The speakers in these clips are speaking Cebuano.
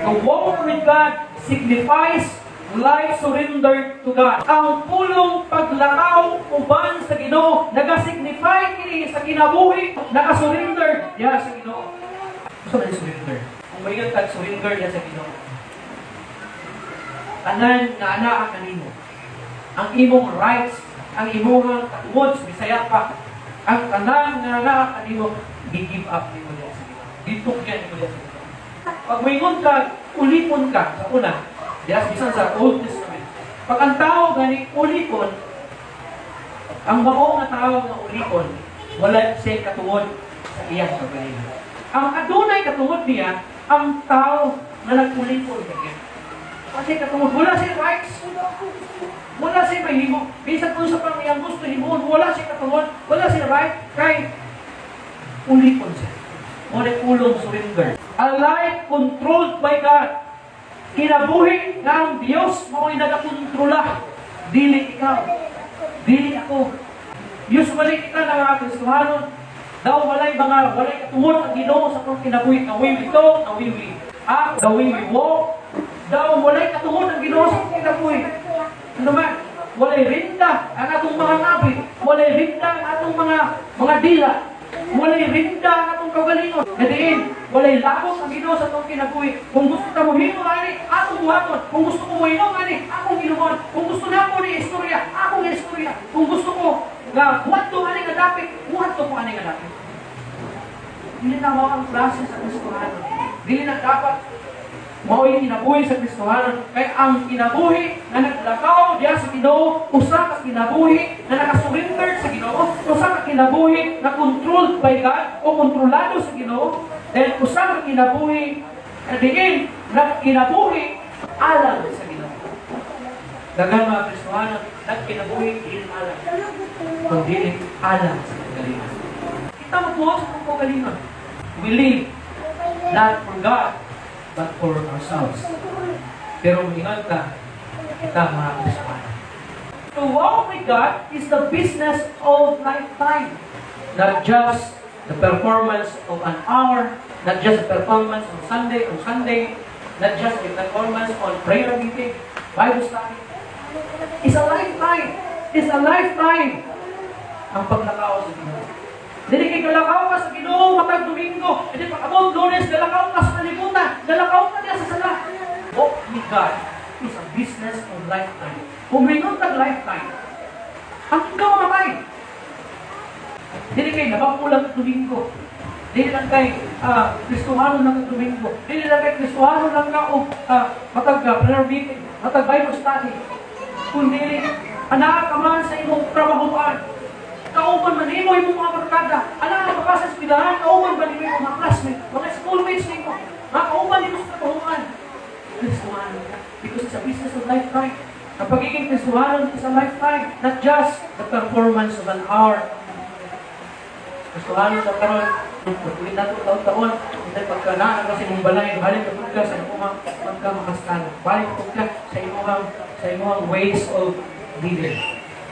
To walk with God signifies life surrender to God. Ang pulong paglakaw uban sa Ginoo naga-signify kini sa kinabuhi naka-surrender diha sa Ginoo. Gusto man surrender? Kung maingon kag surrender diha sa Ginoo, tanan nga anaa kanimo, ang imong rights, ang imong katungod, sa Bisaya pa, ang tanan nga anaa kanimo, gi-give up nimo diha sa Ginoo. Gitugyan nimo diha sa Ginoo. Pag moingon ka, ulipon ka sa una, diha bisan sa Old Testament. Pag ang tao gani ulipon, ang mao nga tao nga ulipon, wala siya katungod sa iyang kagalingon. Ang adunay katungod niya, ang tao nga nag-ulipon kaniya. Wala siya katungod, wala siya rights. Wala siya mahimo. Bisan kung unsa pang iyang gusto himuon, wala siya katungod, wala siya right kay ulipon siya. Mao na pulong surrender. A life controlled by God. Kinabuhi nga ang Diyos mao'y nagakontrola. Dili ikaw. Dili ako. Usually kita na mga Kristohanon, daw walay katungod ang Ginoo sa atong kinabuhi. The way we talk, the way we act, the way we walk, daw walay katungod ang Ginoo sa atong kinabuhi. Ano man, walay rinda ang atong mga ngabi, walay rinda ang atong mga dila, walay rinda ang atong kaugalingon. Gadiin, walay labot ang Ginoo sa atong kinabuhi. Kung gusto ta mohimo ani, atong buhaton. Kung gusto ko mohinom ani, akong inomon. Kung gusto nako ni istorya, akong istorya. Kung gusto ko nga muadto ani nga dapit, muadto ko ani nga dapit. Dili na mao ang klase sa Kristohanon. Dili na dapat mao'y kinabuhi sa Kristohanon. Kay ang kinabuhi nga naglakaw diha sa Ginoo, usa ka kinabuhi na nakasurrender sa Ginoo, usa ka kinabuhi na controlled by God o kontrolado sa Ginoo, then usa ka kinabuhi na diin na kinabuhi alang sa Ginoo. Daghan mga Kristohanon nagkinabuhi dili alang, kung dili alang sa kagalingon. Kita mo po sa atong kaugalingon. We live not for God, but for ourselves. Pero ingon ka, kita mga Kristohanon. To walk with God is the business of lifetime. Not just the performance of an hour, not just the performance on Sunday, not just the performance on prayer meeting, Bible study. It's a lifetime. It's a lifetime ang paglakaw sa Ginoo. Dili kay galakaw ka sa Ginoo matag Domingo, hindi pa abot Lunes, galakaw ka sa kalibutan, galakaw ka diya sa sala. Walk with God is a business of lifetime. Kung mingon tag lifetime, hanggang ka mamatay. Dili kay nabako lang Domingo. Dili lang kay Kristohano lang ang Domingo. Dili lang kay Kristohano lang ka o matag prayer meeting, matag Bible study. Kundi anaa ka man sa imong trabahoan. Kauban man nimo imong mga barkada. Anaa ka pa sa eskwelahan, kauban ba nimo imong mga classmates, mga schoolmates nimo, mga kauban nimo sa trabahoan. Kristohano ka. Because it's a business of lifetime. Ang pagiging Kristohano is a lifetime, not just the performance of an hour. Kristohano sa karon, pagkulit nato taon-taon, hindi pagka naa ka sa imong balay, balik ka pud ka sa imong pagka makaskala. Balik pud ka sa imong ways of living.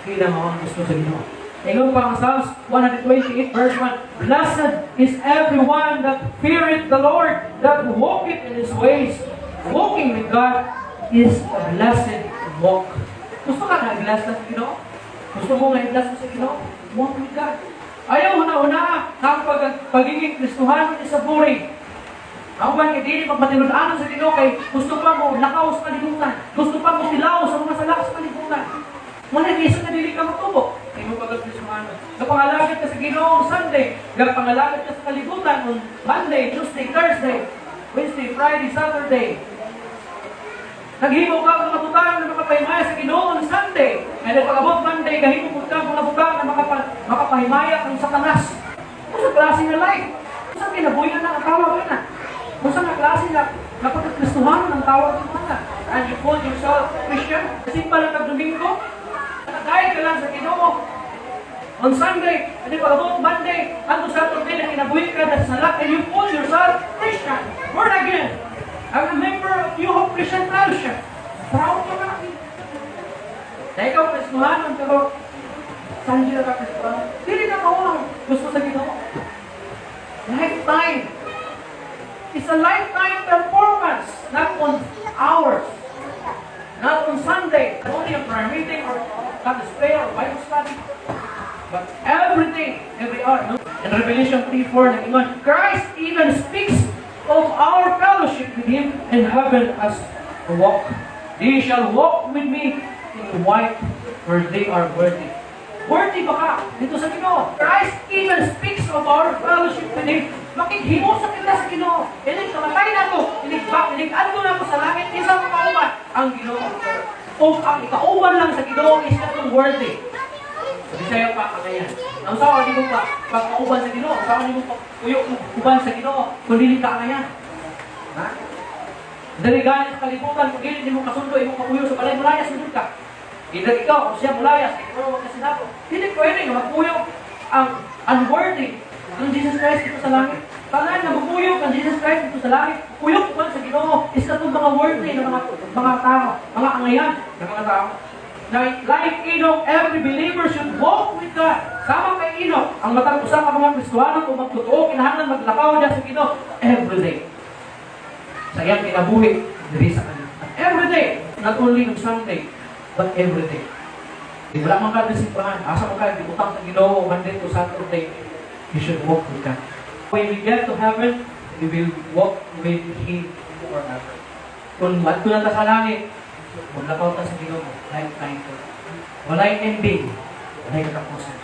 Kila mao ang gusto sa Ginoo. Ingon pa ang Psalms 128 verse 1, "Blessed is everyone that feareth the Lord, that walketh in His ways." Walking with God is a blessed walk. Gusto ka na i-bless sa Ginoo? Gusto mo nga i-bless sa Ginoo? Walk with God. Ayaw huna-huna ang pagiging Kristohano is a boring. Ang uban kay dili pagmatinud-anon sa Ginoo kay gusto pa mo lakaw sa kalibutan. Gusto pa mo tilaw sa mga sala sa kalibutan. Wala reason na dili ka matubo. Imo pagka-Kristohano. Gapangalagad ka sa Ginoo on Sunday, gapangalagad ka sa kalibutan on Monday, Tuesday, Thursday, Wednesday, Friday, Saturday. Naghimo ka og mga butang na makapahimaya sa Ginoo on Sunday. And then pag-abot Monday, gahimo pud ka mga butang na makapahimaya kang Satanas. Unsa klase nga life? Unsa kinabuhi na ang tawag na? Unsa nga klase nga pagka-Kristohano ng tawag mo na? And you call yourself Christian? Simba lang kag Domingo? Nakagayad ka lang sa Ginoo on Sunday, and then pag-abot Monday, unto Saturday na kinabuhi ka na sa sala, and you call yourself Christian, born again. I'm a member of New Hope Christian Fellowship. Proud ka na. Na ikaw, Kristohanon, pero saan sila ka Kristohanon? Dili na mao gusto sa Ginoo. Lifetime. It's a lifetime performance, not God's prayer or Bible study. But everything, every hour, no? In Revelation 3:4, nag-ingon, Christ even speaks of our fellowship with Him in heaven as a walk. "They shall walk with me in white, for they are worthy." Worthy ba ka didto sa Ginoo? Christ even speaks of our fellowship with Him. Makighimo sa kita sa Ginoo. Inig kamatay nato, inig ba, inig adto nako sa langit, isa ka kauban ang Ginoo. O ang ikauban lang sa Ginoo is katong worthy. Sa Bisaya pa, angayan. Ang sawa di mo pa pagkauban sa Ginoo, ang sawa di mo pa puyo uban sa Ginoo, kung dili ka angayan. Ha? Dali gani sa kalibutan, kung dili nimo kasundo imong kapuyo sa balay, mulayas mo ka. Either ikaw o siya mulayas, ikaw wag ka sinapo. Dili pwede nga magpuyo ang unworthy ang Jesus Christ didto sa langit. Tanan nga magpuyo ang Jesus Christ didto sa langit, puyo man sa Ginoo is katong mga worthy na mga tao, mga angayan na mga tao. Na like Enoch, every believer should walk with God. Sama kay Enoch, ang matag usa ka mga Kristohano kung magtotoo kinahanglan maglakaw diya sa Ginoo every day sa iyang kinabuhi diri sa kanya. At every day, not only on Sunday, but every day. Di wala man ka simbahan, asa man ka gibutang sa Ginoo Monday to Saturday, you should walk with God. When we get to heaven, we will walk with Him forever. Kung madto na ta sa langit, maglakaw ta sa Ginoo, lifetime to. Walay ending, walay katapusan.